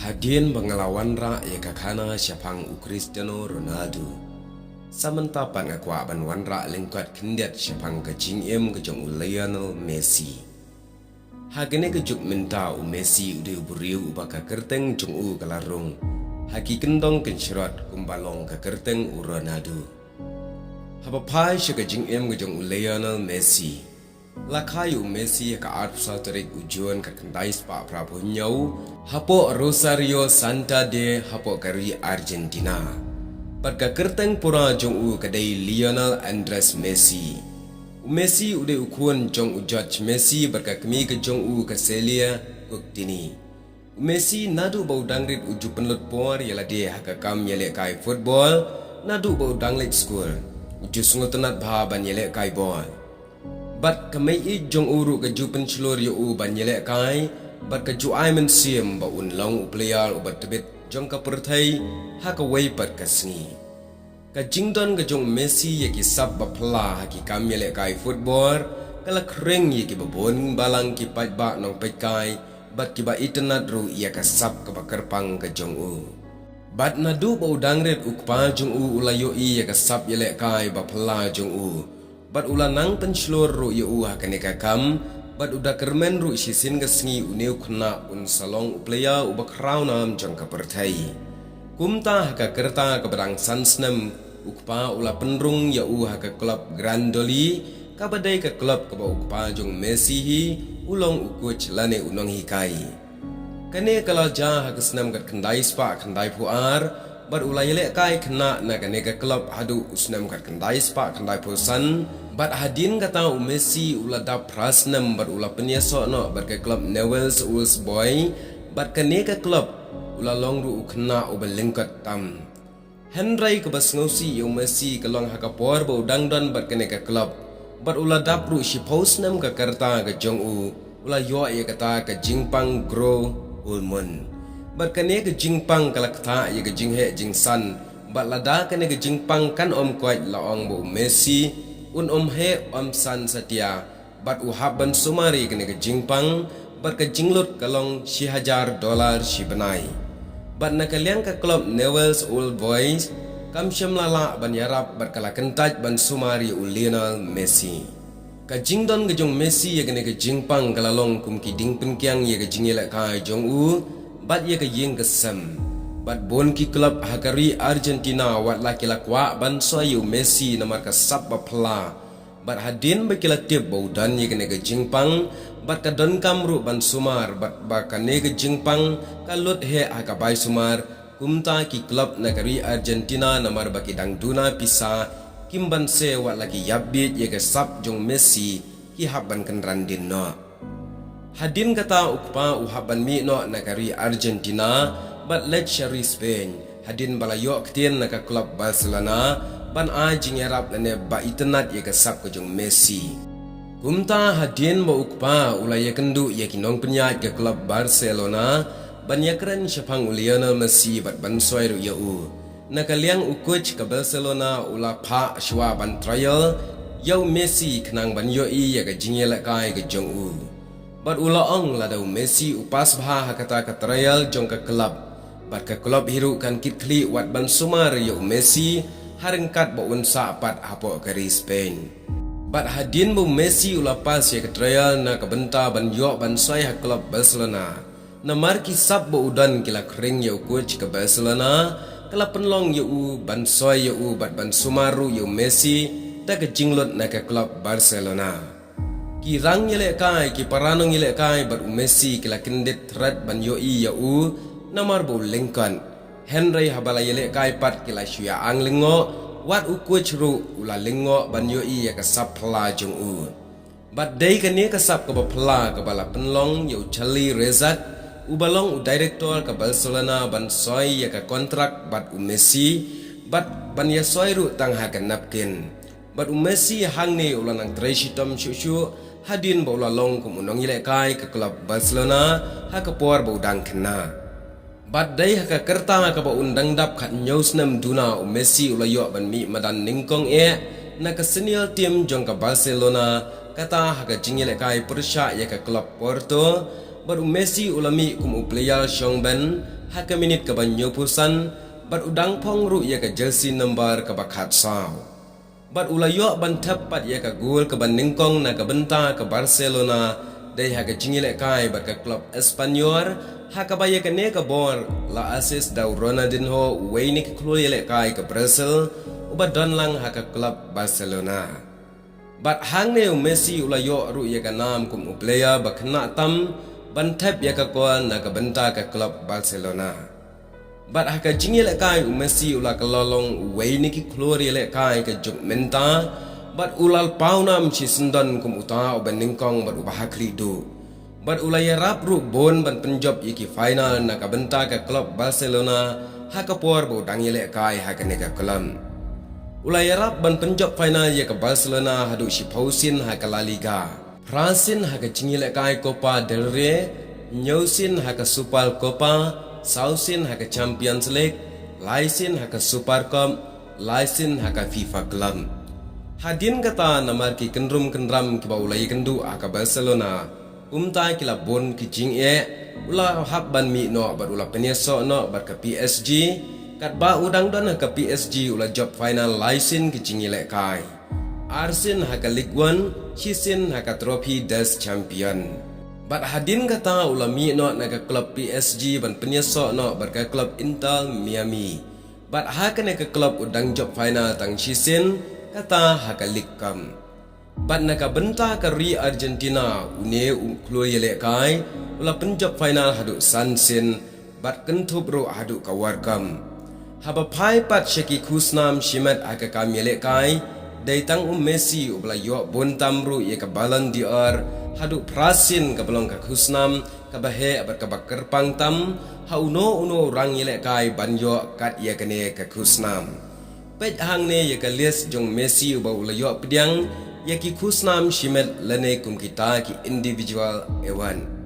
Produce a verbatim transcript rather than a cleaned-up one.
Hadien ba nga la wanrah ïa ka khana shaphang u Cristiano Ronaldo, sa mynta pat nga kwah ban wanrah lyngkot khyndiat shaphang ka jingim ka jong u Lionel Messi. Ha kane ka juk mynta u Messi u dei u briew uba ka kyrteng jong u ka la rung ha ki kyndong kynshrot kumba long ka kyrteng u Ronaldo. Haba phai sha ka jingim ka jong u Lionel Messi, la kha ïa u Messi ha ka arphew saw tarik u Jun ka khyndai spah phra phew hynñiew hapoh Rosario Central hapoh ka ri Argentina. Bad ka kyrteng pura jong u ka dei Lionel Andres Messi. U Messi u dei u khun jong u Jorge Messi bad ka kmie ka jong u ka Celia Coutinho. U Messi naduh ba u dang rit u ju pynlut por ïa lade ha ka kam ïalehkai football, naduh ba u dang leit skul u ju sngewtynnad bha ban ïalehkai ball. Bad ka mei-ïeit jong u ruh ka ju pynshlur ïa u ban ïalehkai, bad ka ju ai mynsiem ba un long u player uba tbit jong ka pyrthei ha kawei pat ka sngi. Ka jingdon ka jong u Messi ïa ki sap ba phylla ha ki kam ïalehkai football ka la khring ïa kiba bun balang ki paidbah nongpeitkai bad kiba itynnad ruh ïa ka sap kaba kyrpang ka jong u. Bad naduh ba u dang rit u kpa jong u u la ïohi ïa ka sap ïalehkai ba phylla jong u, bad u la nang pynshlur ruh ïa u ha kane ka kam, bad u da kyrmen ruh shisien ka sngi une u khynnah un sa long u player uba khraw nam jong ka pyrthei. Kumta ha ka rta kaba dang san snem u kpa u la pynrung ïa u ha ka klub Grandoli, kaba dei ka klub kaba u kpa jong u Messi hi u long u coach lane u nonghikai. Kane ka la jia ha ka snem khatkhyndai spah khyndai phew ar, bad u la ïalehkai khynnah na kane ka klub haduh u snem khatkhyndai spah khyndai phew san, bad hadien kata u Messi u la dap phra snem bad u la pynïasoh noh bad ka klub Newell's Old Boys, bad kane ka klub u la long ruh u khynnah uba lyngkot tam. Hynrei kaba sngewsih ïa u Messi ka long ha ka por ba u dang don bad kane ka klub, bad u la dap ruh shiphew snem ka rta ka jong u, u la ïoh ïa kata ka jingpang growth hormone. Bad kane ka jingpang ka la ktah ïa ka jingheh jingsan, bad lada kane ka jingpang kan ym koit la ong ba u Messi un ym heh ym san satia, bad u hap ban sumar ïa kane ka jingpang, bad ka jinglut ka long shi hajar dollar shi bnai. Bad na ka liang ka klub Newell's Old Boys kam shym la lah ban ïarap bad ka la kyntait ban sumar ïa u Lionel Messi. Ka jingdon ka jong u Messi ïa kane ka jingpang ka la long kum ki dieng pynkiang ïa ka jingïalehkai jong u bad ïa ka ïing ka sem. Bad bun ki klub ha ka ri Argentina wat la ki la kwah ban soi ïa u Messi namar ka sap ba phylla. Bad hadien ba ki la tip ba u don ïa kane ka jingpang, bad ka donkam ruh ban sumar, bad ba kane ka jingpang ka lut heh ha ka bai sumar, kumta ki klub na ka ri Argentina namar ba ki dang duna pisa, kim banse wat la ki ïap bieit ïa ka sap jong u Messi, ki hap ban kynran dien noh. Hadien kata u kpa u hap ban mih noh na ka ri Argentina bad leit sha ri Spain, hadien ba la ïoh ktien na ka klub Barcelona ban ai jingïarap lane ba itynnad ïa ka sap ka jong u Messi. Kumta hadien ba u kpa u la ïakynduh ïa ki nongpynïaid ka klub Barcelona ban ïakren shaphang u Lionel Messi bad ban soi ruh ïa u, na ka liang u coach ka Barcelona u la phah shuwa ban trial ïa u Messi khnang ban ïohi ïa ka jingïalehkai ka jong u. Bad u la ong lada u Messi u pass bha ha kata ka trial jong ka klub, bad ka klub hi ruh kan kit khlieh wat ban sumar ïa u Messi ha ryngkat ba un sah pat hapoh ka ri Spain. Bad hadien ba u Messi u la pass ïa ka trial na ka bynta ban ïoh ban soi ha klub Barcelona, namar ki sap ba u don ki la khring ïa u coach ka Barcelona, ka la pynlong ïa u ban soi ïa u bad ban sumar ruh ïa u Messi da ka jinglut na ka klub Barcelona. Ki rang ïalehkai, ki para nongïalehkai bad u Messi ki la kyndit thret ban ïohi ïa u namar ba u lyngkot. Hynrei haba la ïalehkai pat ki la shu ïa-ang lyngngoh, wat u coach ruh u la lyngngoh ban ïohi ïa ka sap phylla jong u. Bad dei kane ka sap kaba phylla kaba la pynlong ïa u Charly Rexach, uba long u director ka Barcelona ban soi ïa ka kontrak bad u Messi, bad ban ïasoi ruh tang ha ka napkin. Bad u Messi hangne u la nang trei shitom shuh shuh, hadien ba u la long kum u nongïalehkai ka klub Barcelona ha ka por ba u dang khynnah. Bad dei ha ka rta kaba un dang dap khathynñiew snem duna u Messi u la ïoh ban mih madan nyngkong eh na ka senior team jong ka Barcelona, kata ha ka jingïalehkai pyrshah ïa ka klub Porto, bad u Messi u la mih kum u player shongben ha ka minit kaba hynñiewphew san, bad u dang phong ruh ïa ka jersey number kaba khatsaw. Bad u la ïoh ban thep pat ïa ka gol kaba nyngkong na ka bynta ka Barcelona, dei ha ka jingïalehkai bad ka klub Espanyol, ha kaba ïa kane ka bor la assist da u Ronaldinho, uwei na ki khlur ïalehkai ka Brazil, uba don lang ha ka klub Barcelona. Bad hangne u Messi u la ïoh ruh ïa ka nam kum u player ba khynnah tam ban thep ïa ka gol na ka bynta ka klub Barcelona. Bad ha ka jingïalehkai u Messi u la kylla long uwei na ki khlur ïalehkai ka juk mynta, bad u la paw nam shisyndon kum uta uba nyngkong bad uba ha khlieh duh. Bad u la ïarap ruh bun ban pynjop ïa ki final na ka bynta ka klub Barcelona, ha ka por ba u dang ïalehkai ha kane ka klub. U la ïarap ban pynjop final ïa ka Barcelona haduh shiphew sien ha ka La Liga, phra sien ha ka jingïalehkai Copa del Rey, hynñiew sien ha ka Super Copa, saw sien ha ka Champions League, lai sien ha ka Super Cup, lai sien ha ka FIFA Club. Hadien kata, namar ki kynrum kynram kiba u la ïakynduh ha ka Barcelona, kumta ki la bun ki jingeh, u la hap ban mih noh bad u la pynïasoh noh bad ka P S G. Katba u dang don ha ka P S G u la jop final lai sien ki jingïalehkai, ar sien ha ka Ligue One, shi sien ha ka Trophy des Champions. Bad hadien kata u la mih noh na ka klub P S G ban pynïasoh noh bad ka klub Inter Miami. Bad ha kane ka klub u dang jop final tang shisien, kata ha ka League Cup. Bad na ka bynta ka ri Argentina, une u khlur ïalehkai u la pynjop final haduh san sien, bad kynthup ruh haduh ka World Cup. Haba phai pat sha ki khusnam shimet ha ka kam ïalehkai, dei tang u Messi uba la ïoh bun tam ruh ïa ka Ballon d'Or, haduh phra sien kaba long ka khusnam kaba heh bad kaba kyrpang tam ha uno uno u rang ïalehkai ban ïoh kat ïa kane ka khusnam. Peit hangne ïa ka list jong Messi uba u la ïoh pdiang ïa ki khusnam shimet lane kum kita ki individual award.